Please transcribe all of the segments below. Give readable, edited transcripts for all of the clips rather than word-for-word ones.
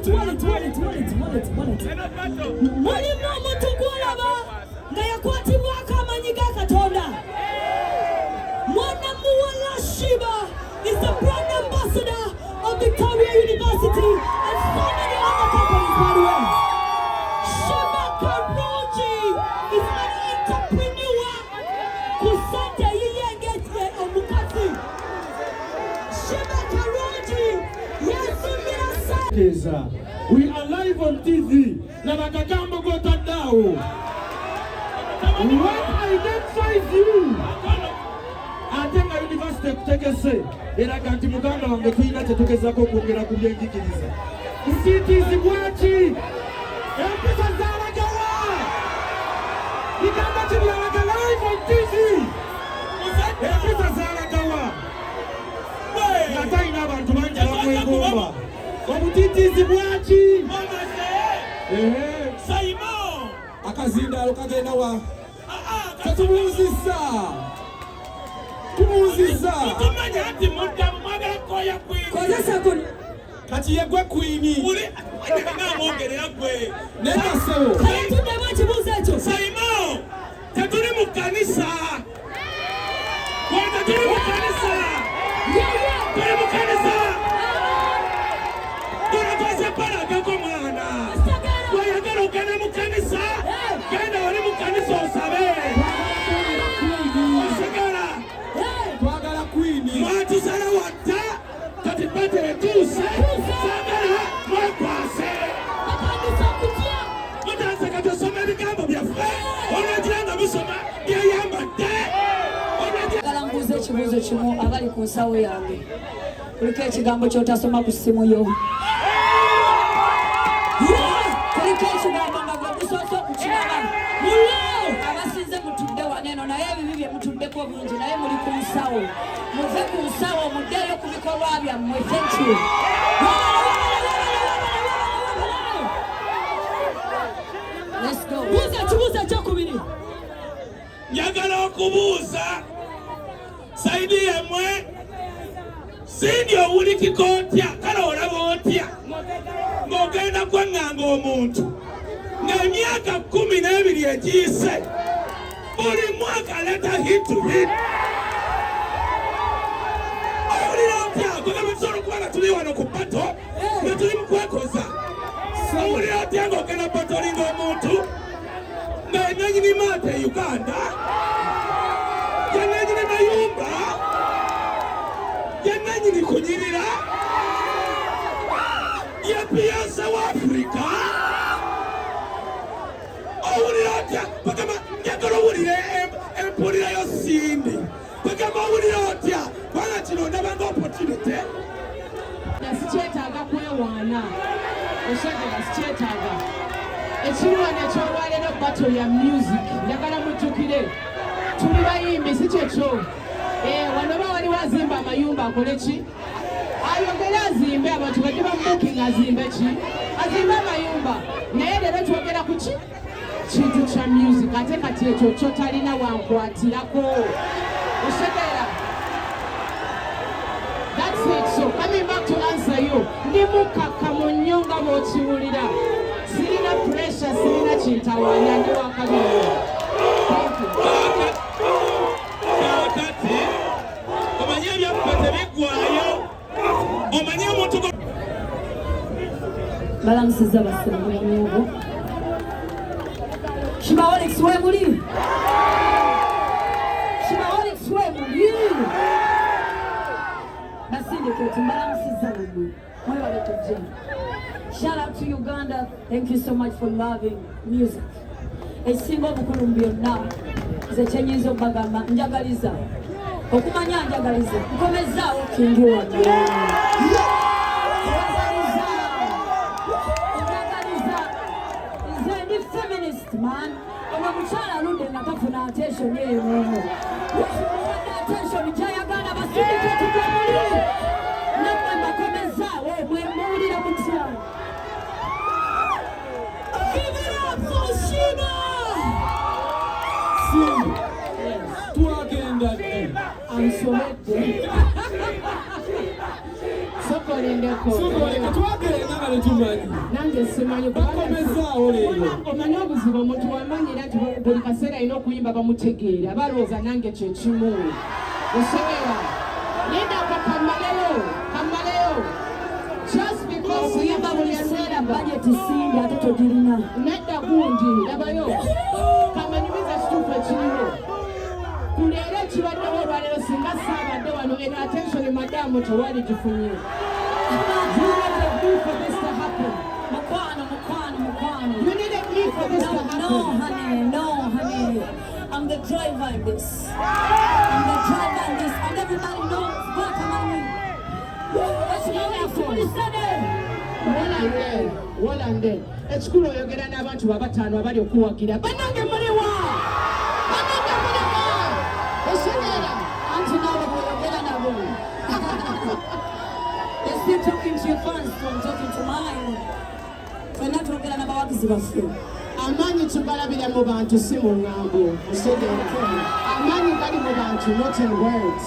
Wallet, wallet, wallet, wallet, wallet, wallet. Mulimu omuntu gw'olaba nga yakwatibwako amanyi ga Katonda. Mwana muwala Sheebah is the brand ambassador of Victoria University and so many other companies, by the way. Sheebah Karungi is an entrepreneur ku ssente eyiye ng'omukazi. Sheebah Karungi yeezimbira ssente. Keza. We are live on TV. Laba kagambo g'otadde. What identifies you? Ate nga university ekutegese eraga nti muganda wange tulina kye tugezaako okwongera ku byenjigiriza. Butiitiizi bwaki? Empisa zalagawa? Bigambo ki byalaga live on TV? Empisa zalagawa? Nga talina abantu bangi abamwegomba. Obutiitiizi bwaki? Ehe. Simon! Akazindaalo kagenda wa? Tetubuuzizza, tubuuzizza. Mutumanya nti muddamu mwagala kukoya queen. Kozesa guno. Kati yegwe queen. Uli nga gwe. Naye kasebo. Kale tuddemu ekibuuzo ekyo. Simon, tetuli mu kkanisa. Gwe tetuli mu kanisa. Yeye. Tuli mu kanisa. Tunakoze palagako mwana. Wayagala ogenda mu kanisa, genda wali mu kanisa osabe. Osigala. Twagala queen. Mwatusala wadda, kati bate etuuse, saagala mwekwase. Batandise okutya. Mutandise kati osoma ebigambo byaffe, olwagira nga musoma byeyambadde. Olwagira Njagala mbuuza ekibuuzo kimu abali ku nsawo yange. Kuliko ekigambo ky'otasoma ku ssimu yo? Kuliko ekigambo nga gwe gusoose okukiraba? Abasinze mutudde wano eno, naye ebibi bye mutuddeko bingi, naye muli ku nsawo. Muve ku nsawo, muddeeyo ku bikolwa byammwe. Thank you. Wabale, wabale, wabale, wabale, wabale, wabale. Let's go. Buuza ekibuuzo ekyokubiri. Njagala okubuuza side yammwe, Cindy, owulikika otya, kale olaba otya ng'ogenda kweŋŋanga omuntu ng'emyaka 12 egiyise buli mwaka leeta hit to hit? Owulira otya? Kugamba tusobola okuba nga tuli wano ku battle nga tuli mu kwekoza. Owulira otya ng'ogenda battlinga omuntu nga enanyini maata e Uganda, yenanyini mayumba, yenanyini kunyirira, ye Beyonce wa Afurika? Owulira otya? Bagamba njagala owulire empulirayo Cindy. Bagamba owulira otya? Kubanga kino ndabanga opportunity. Sikyetaaga kwewaana, oshagala sikyetaaga. Ekiriwano ekyolwaleero battle ya music. Njagala mujjukire tuli bayimbi, si kyekyo? Eh, wano ba waliwo azimba amayumba, akole ki? Ayogere azimbe, abantu bajje bamubukinga azimbe ki? Azimbe amayumba. Naye leero twogera ku ki? Kintu kya music. Ate kati ekyo kyo talina wankwatirako, oshagala. That's it. So coming back to answer you, ndi mukkakkamu nnyo nga bw'okiwulira. Sirina pressure, sirina kintawaanya, ndi wakabiri. Thank you. Kaakati omanye ebyaffe tebiggwayo, omanye omuntu Balamusiza basembo. Sheebaholics, wemuli? Sheebaholics, wemuli? Basindike mbalamusiza nammwe, mwebale kujja. Shout out to Uganda. Thank you so much for loving music. Ekisinga obukulu mu byonna, nze kyenyinza okubagamba, njagaliza okumanya, njagaliza nkomezaawo king wange. Njagaliza, njagaliza. Nze ndi feminist man. Ono omukyala aludde nga tafuna attention eno. Muwadde attention kyayagala. Basindike tugamuli nammwe mbakomezaawo. Mwe muwulira mutya? Give it up for Sheebah! Cindy, twagenda ddi? Ansomedde. Sooka Sooka olindeko. Sooka oleke twagenda nga tetumanyi. Nange simanyi. Bakomezaawo leero. Omanyi obuzibu omuntu wamanyira nti buli kaseera alina okuyimba bamutegeera balowooza nange kyekimu. Osegeera. Lindako kamaleyo. Kamaleyo. Just because Okuyimba buli kiseera budget simbi ate togirina. Nedda gundi labayo. Kamanyumiza kituufu ekiriwo. Ku leero ekibaddewo olwaleero singa saabadde wano eno attention madamu tewali gifunye. You needed me for this to happen. Mukwano, mukwano, mukwano. You needed me for this to No, happen. no, honey, no, honey. I'm the driver in this. I'm the driver in this, and everybody knows what I'm on. Wolande, wolande. Ekikulu oyogera n'abantu babataano abali okuwagira. Bannange muliwa! Bannange muliwa! Osegeera. Anti nabo bw'oyogera nabo. They're still talking to your fans, so I'm talking to mine. Ffenna twogera n'abawagizi baffe. Amaanyi tugalabira mu bantu si mu ŋŋambo. Osegeera. Amaanyi gali mu bantu, not in words.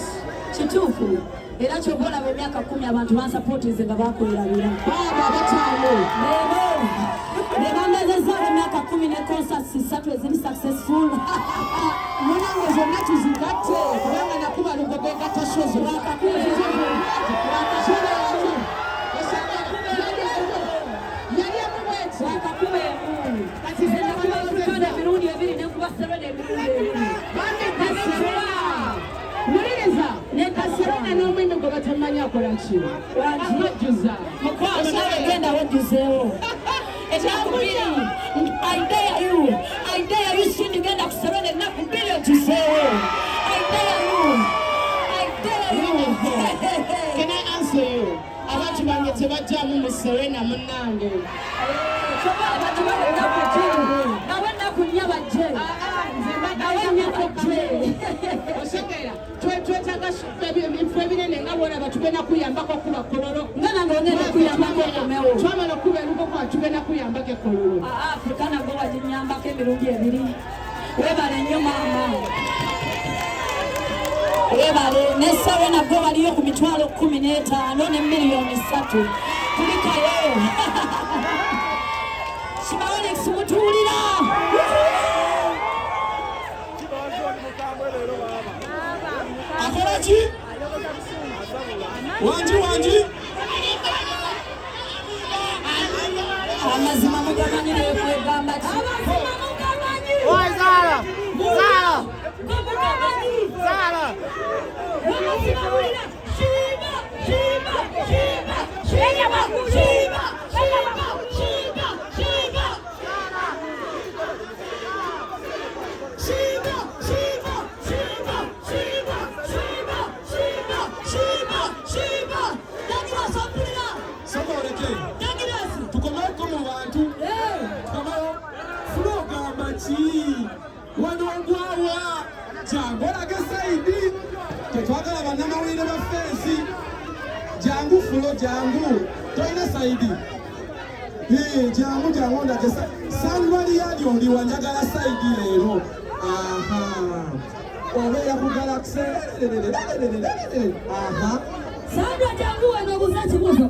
Kituufu. Era ky'oba olaba emyaka 10 abantu bansapootinze nga baakwerabira. Baabo abataano. Leero be bamezezaawo emyaka 10 ne concerts 3 eziri successful. Munange zonna tuzigatte kubanga nakuba lugogo egatta show zonna. Yali emu bw'eti. Wakakuba emu. Kati Nze nakuba Africana emirundi ebiri ne nkuba Serena emirundi ebiri. Bambi Kaserena. Wuliriza, ne Kaserena n'omuyimbi gwe batamanyi akola ki? Akajjuza. Mukwano nawe genda wejjuzeewo. Ennaku 2, I dare you, I dare you, Cindy, genda ku Serena ennaku 2 ojjuzeewo. I dare you, I dare you. Can I answer you? Abantu bange tebajjamu mu Serena munnange. Kyova abantu bano ennaku 2, nabo ennaku 4 bajje. Nze Nabo ennya bajje. Osegeera, twetaaga ebifo ebinene nga bw'olaba tugenda kuyambako okuba Kololo. Nga nange ogenda kuyambako okomewo. Twamala okuba erukoko tugenda kuyambako e Kololo. Africana go waginyambako emirundi ebiri. Weebale nnyo maama. Weebale ne Serena go waliyo ku mitwalo 15 ne miliyoni 3. Kulikayo. Shibaolix mutuwulira. Akola ki? Wangi wangi. Amazima mugamanyi lekwegamba ki? Amazima mugamanyi. Oi, Zara! Zara! Mugamanyi. Zara! Amazima mulina. Shiba, Shiba, Shiba, Shiba, Shiba, Shiba, Shiba, Shiba. Shiba, Shiba, Shiba, Shiba, Shiba, Shiba, Shiba, Shiba. Douglas ompulira. Sooka oleke. Douglas. Tukomeko mu bantu. Hey. Tukomewo. Funa ogamba ki? Wano ogwawa. Jangu olage side. Tetwagala bannamawulire ba fensi. Jangu Flo jangu. Tolina side. Jangu jangu ondage Sandra Liyadi oli wa njagala side leero. Aha. Obeera ku Galaxy. Aha. Sandra jangu wano obuuza ekibuuzo.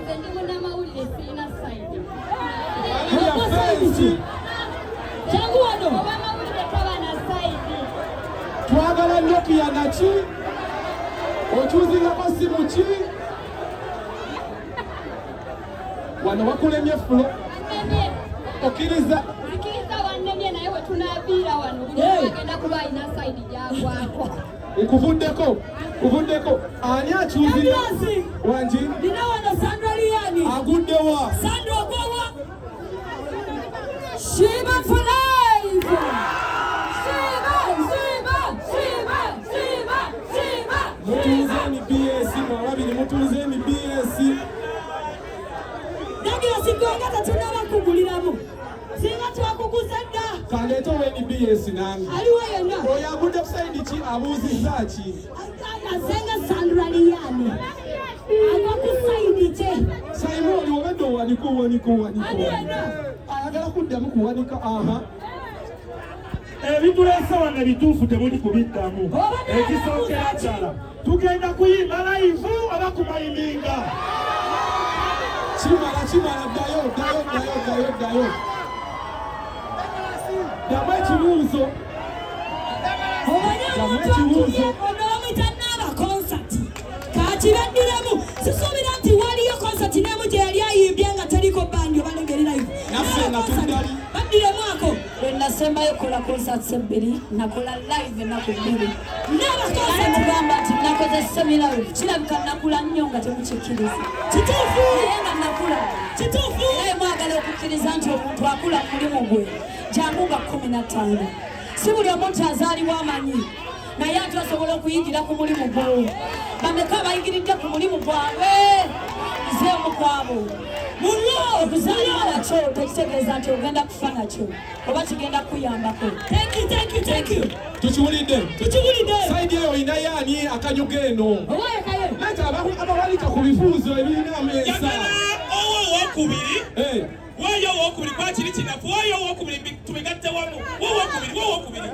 Nze ndi munnamawulire sirina side. Ya fensi. Jangu wano. Owamawulire taba na side. Twagala Nokia naki? Okyuzingako simu ki? Wano wakulemye Flo. Wannemye. Okkiriza? Nzikiriza wannemye naye we tunaaviira wano buli omu agenda kuba alina side gy'agwako. Nkuvuddeko, nkuvuddeko. Ani akyuzinga? Douglas. Wangi? Nina wano Sandra Liyani. Aguddewa? Sandra ogwawa. Shiba for life. Shiba, Shiba, Shiba, Shiba, Shiba. Mutuuze NBS, mwe ababiri mutuuze NBS. Douglas gwe nga tetunnaba kuguliramu. Singa twakuguza dda. Kaleete owa NBS nange. Aliwo yenna. Oyo agudde ku side ki abuuzizza ki? Azenga Sandra Liyani. Agwa ku side ki? Simon obadde owanika owanika owanika. Ani yenna? Ayagala kuddamu kuwanika aha. Ebituleese wano ebituufu temuli kubiddamu. Ekisookera ddala, tugenda kuyimba live oba kumayiminga? Kimala, kimala, ddayo, ddayo, ddayo, ddayo, ddayo. Ddamu ekibuuzo. Omanyi omuntu akubye ono bamuyita Naaba Concert. Kakibaddiremu, sisuubira nti waliyo concert n'emu gye yali ayimbye nga teriko band oba ngeri live. Naffe nga tuddali. Baddiremu ako. Lwe nasembayo okukola concerts ebbiri, nakola live ennaku 2. Naaba Ate Concert. mugamba nti nakoze semi live, kirabika nakula nnyo nga temukikkiriza. Kituufu. Naye nga nakula. Kituufu. Naye mwagala okukkiriza nti omuntu akula mu mulimu gwe jangu nga 15. Si buli omuntu azaalibwa amanyi, naye ate osobola okuyigira ku mulimu gwo. Bameka abayigiridde ku mulimu gwabwe? Nze omu ku abo. Okuzaalibwa nakyo tekitegeeza nti ogenda kufa nakyo oba kigenda kukuyambako. Thank you, thank you, thank you. Tukiwulidde. Tukiwulidde. Side eyo olinayo ani akanyuga eno? Owaye kaye. Leeta abawalika ku bibuuzo ebirina ameesa. Njagala owo owokubiri. Eh. Waayo owokubiri, kwakiri kinafu. Waayo owokubiri, tubigatte wamu. Wowokubiri, wowokubiri.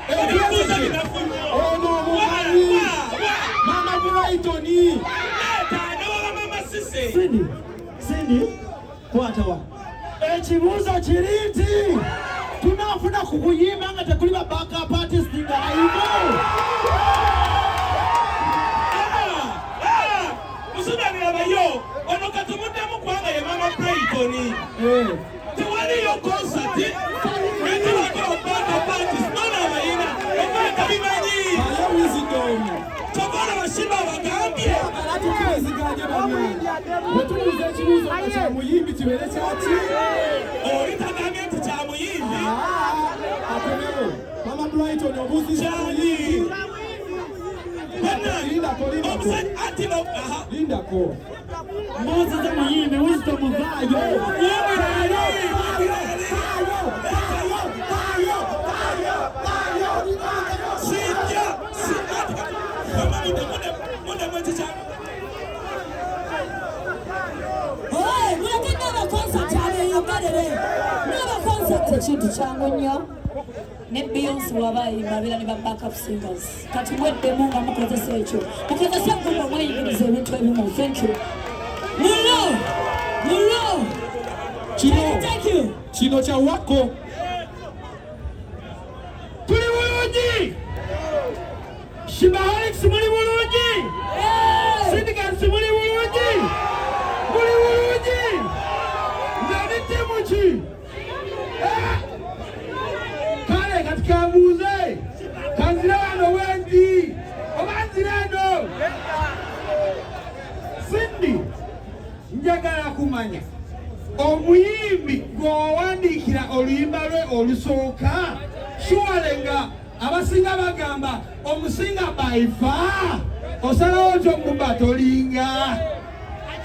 Eh, Ebibuuzo binafu nnyo. Ono omumanyi. Wa, wa, Mama Brighton. Leeta newaba Mama Sise. Cindy, Cindy, kwata wa. Ekibuuzo kiri nti tunaafuna ku kuyimba nga tekuli ba backup artist nga live? Musudani abayo ono katumuddemu kubanga ye Mama Brighton. Tewaliyo concert etebako backup artist nona abayina oba tabimanyi. Ayo Wisdom. Kyova olaba Sheebah abagambye. Twagala tukkiriziganye bannange. Bwe tubuuza ekibuuzo nga kya muyimbi kibeere kyaki? Oli tagambye nti kya muyimbi. Ah, akomewo. Mama Brighton obuuzizza Kyani? muyimbi. Bannange, Lindako, lindako. omusajja anti no, aha. Lindako. Mbuuziza muyimbi, Wisdom vaayo. Wumirali, wumirali. Sijja, mama mudde, mudde, mudde mu ekyo Oye, muleke Naaba Concert abeeyimbalere. Naaba Concert. Ekintu kyangu nnyo. Ne Beyonce waba ayimba abeera ne ba backup singers. Kati mweddemu nga mukozesa ekyo. Mukozese Google mweyigiriza ebintu ebimu. Thank you. Mulo. Mulo. Kino. Thank you. Kino kya wako. Tuli bulungi. Sheebaholics muli bulungi. Syndicates muli bulungi. Muli bulungi. Nze ndi ttiimu ki? Eh? Kale kati kambuuze. Kanzire wano wendi. Oba nzire eno? Cindy, njagala kumanya omuyimbi gw'owandiikira oluyimba lwe olusooka, surely nga abasinga bagamba omusinga baifa, osalawo otya omuba tolinga?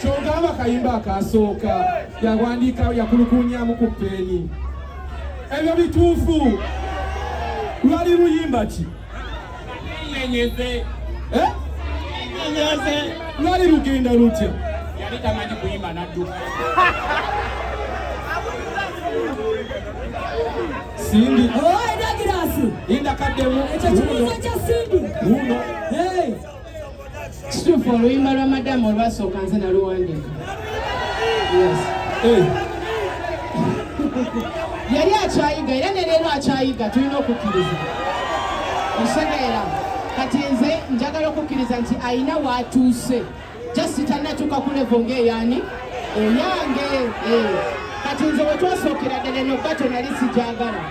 Kyogamba kayimba akasooka yawandiika yakulukunyamu ku peeni. Ebyo bituufu. Lwali luyimba ki? Nyenyeze. Eh? Nyenyeze. Lwali lugenda lutya? Yali tamanyi kuyimba n'adduka. Cindy. Oye, Douglas. Linda kaddemu. Ekyo kibuuzo kya Cindy. Wuuno. Hey. Kituufu, oluyimba lwa madamu olwasooka nze naluwandiika. Yes. Eh. Yali akyayiga era ne leero akyayiga, tulina okukkiriza. Osegeera. Kati nze njagala okukkiriza nti ayina w'atuuse. Just tannatuuka ku level ng'eyaani? Eyange. Eh. Kati nze we twasookera ddala eno battle nali sigyagala.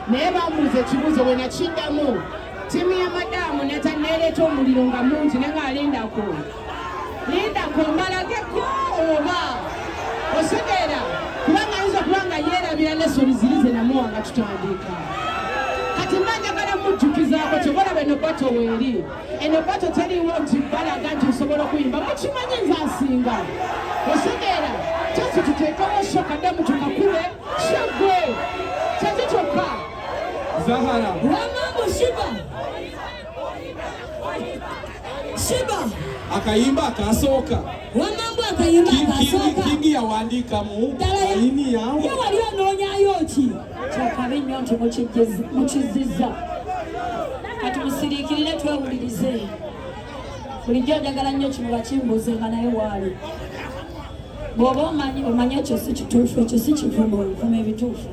Naye bambuuza ekibuuzo bwe nakiddamu. Ttiimu ya madamu nereeta omuliro nga mungi naye nga lindako. Lindako mbalageko oba. Osegeera. Kubanga ayinza okuba nga yeerabira lessons ziri ze namuwa nga tutandika. Kati mba njagala mujjukizaako kyova olaba eno battle weeri. Eno battle teriiwo nti balaga nti osobola okuyimba. Mukimanyi nze asinga. Osegeera. Kyasi tuteekewo show kaddamu tukakube kyeggwe. Kyekyo kyokka. Zahara. Wamambo Sheebah. Sheebah. Akayimba akasooka. Wamambu akayimba akasooka. Kingi yawandiikamu. Ayini yawo. Ye wali onoonyayo ki? Kyakabi nnyo nti mukizizza. Kati musiriikirire twewulirize. Bulijjo njagala nnyo kino bakimbuuze nga naye waali. Bw'oba omanyi omanyi ekyo si kituufu, ekyo si kivumo, nvuma ebituufu.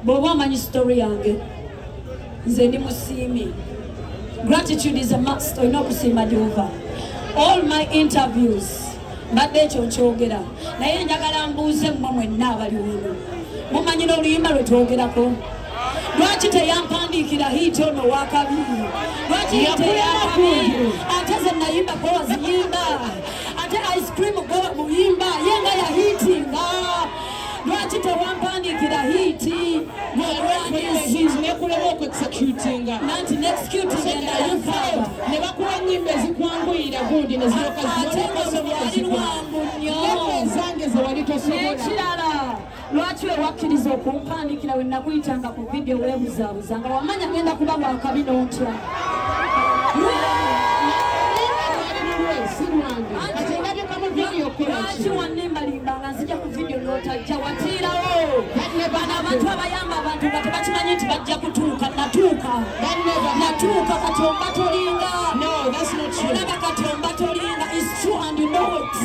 Bw'oba omanyi story yange, nze ndi musiimi. Gratitude is a must, olina okusiima gy'ova. All my interviews mbadde ekyo nkyogera, naye njagala mbuuze mmwe mwenna abali wano. Mumanyi n'oluyimba lwe twogerako? Lwaki teyampandiikira hit ono owakabi? Lwaki hit eyakabi? Ate ze nayimba gwe waziyimba, ate ice cream gwe muyimba, ye nga yahiitinga. Lwaki tewampandiikira hit? Nekulema okuexecutinga. Nanti neexecuting endala nkaaba. Ne bakuwa ennyimba ezikwanguyira gundi ne ziroka. Ate nga lwali lwangu nnyo. Ezange ze wali tosobola. N'ekirala, lwaki wewakkiriza okumpandikira we nakuyitanga ku vidiyo weebuzaabuza nga wamanya ngenda kuba wakabi n'otya? Lwali lulwe si lwange. Kati ndabika mu vidiyo okukola ki? Lwaki wannimbalimbanga nzija ku vidiyo n'otajja watiirawo? Bano abantu abayamba abantu nga tebakimanyi nti bajja kutuuka. Natuuka. Natuuka kati omba tolinga. No, that's not true. Olaba kati omba tolinga. It's true and you know it.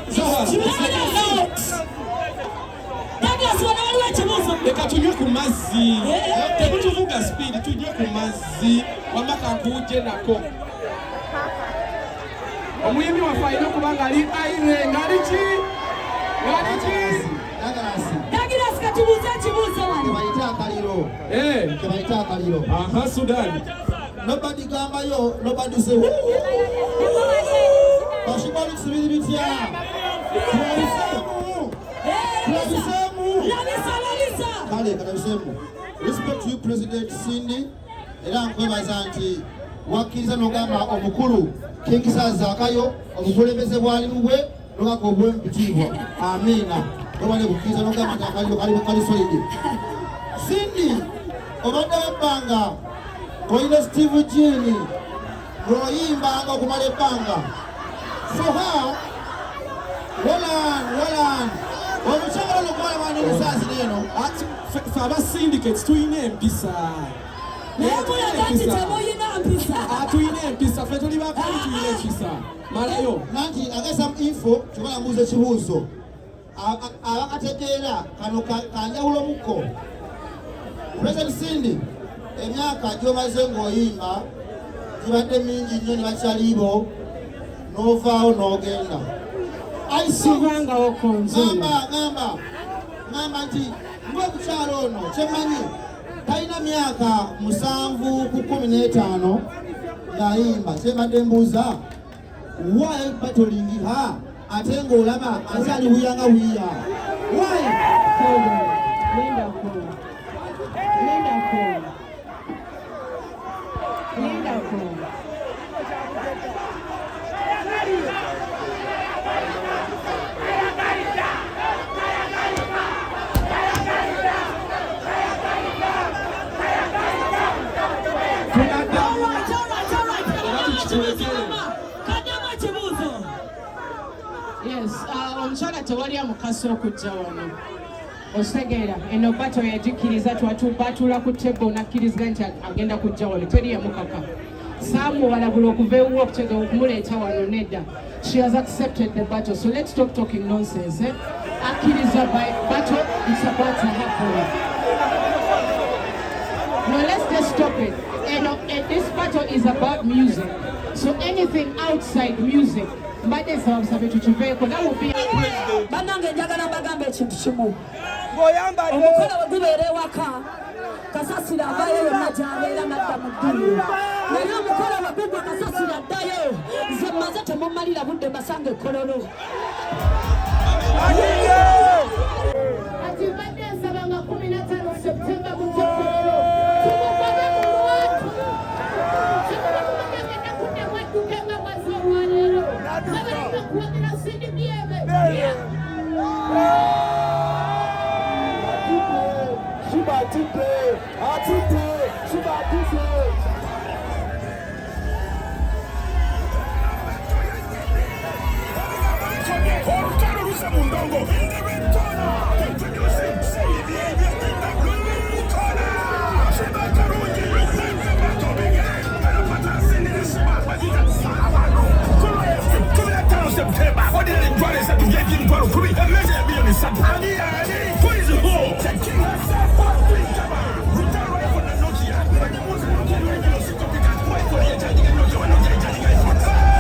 It's true and you know it. Douglas, wano waliwo ekibuuzo. Leka tunywe ku mazzi. Temutuvuga speed, tunywe ku mazzi. Wamma kankuwujje nako. Omuyimbi waffe alina okuba ng'ali aire, ng'ali ki? Ng'ali ki? Douglas, katubuuze ekibuuzo wano. Kebayita akaliro. Kebayita akaliro. Aha, Sudan. Nobody gambayo, nobody say woo. Bashiba lusubiri bitya. Tulabiseemu. Tulabiseemu. Labisa, labisa. Kale kalabiseemu. Respect to you President Cindy. Era nkwebaza nti wakkiriza n'ogamba omukulu King Saha obukulembeze bwali bubwe n'ogamba obwe mpitiibwa. Amiina. Webale kukkiriza n'ogamba nti akaliro kali kali solid. Cindy, obadde ebbanga olina Steve Jean ng'oyimbanga okumala ebbanga. For her, Roland, Roland, omukyala ono gwala bwana omusaasi leero. Ffe aba syndicates tulina empisa. Naye mulaga nti temuyina mpisa. Tulina empisa, ffe tuli bakali tulina empisa. Malayo. Nanti I got some info, kyobala mbuuza ekibuuzo. Abakategeera kano kanjawulo mukko. President Cindy, emyaka gy'omaze ng'oyimba gibadde mingi nnyo ne bakyalibo n'ovaawo n'ogenda. I see. Sivangawo konzo. Ngamba, ngamba, ngamba nti ng'omukyala ono kyemmanyi talina myaka 7 ku 15 ng'ayimba. Kyembadde mbuuza, why battling her ate ng'olaba akyali wiya nga wiya? Why? Lindako. Lindako. Lindako. All right. Yes, omukyala tewali amukasa okujja wano. Okitegeera, eno battle yagikkiriza, batula ku table n'akkirizga nti agenda kujja wano, teri yamukaka. Saamuwalagula okuva ewuwe okutegeera okumuleeta wano nedda. She has accepted the battle, so let's stop talking nonsense. Eh? Akkiriza by battle, it's about to happen. No, let's just stop it. And this battle is about music. So anything outside music, mbadde nsaba busabe tukiveeko, that will be. Bannange njagala mbagambe ekintu kimu. Omukolo we gubeera ewaka, kasasiro avaayo yonna gy'abeera n'adda mu dduyiro. Naye omukolo we gugwa kasasiro addayo. Nze mmaze temummalira budde mbasanga ekkololo. Kati mbadde nsaba nga 15 September mujje Kololo. Tumugobe mu lwatu. Temuba mumanya agenda kuddamu adduke nga bw'azze olwaleero. Babalina kuwagira Cindy Byebe. Shiba atute, atute, Shiba atute. Ani, ani?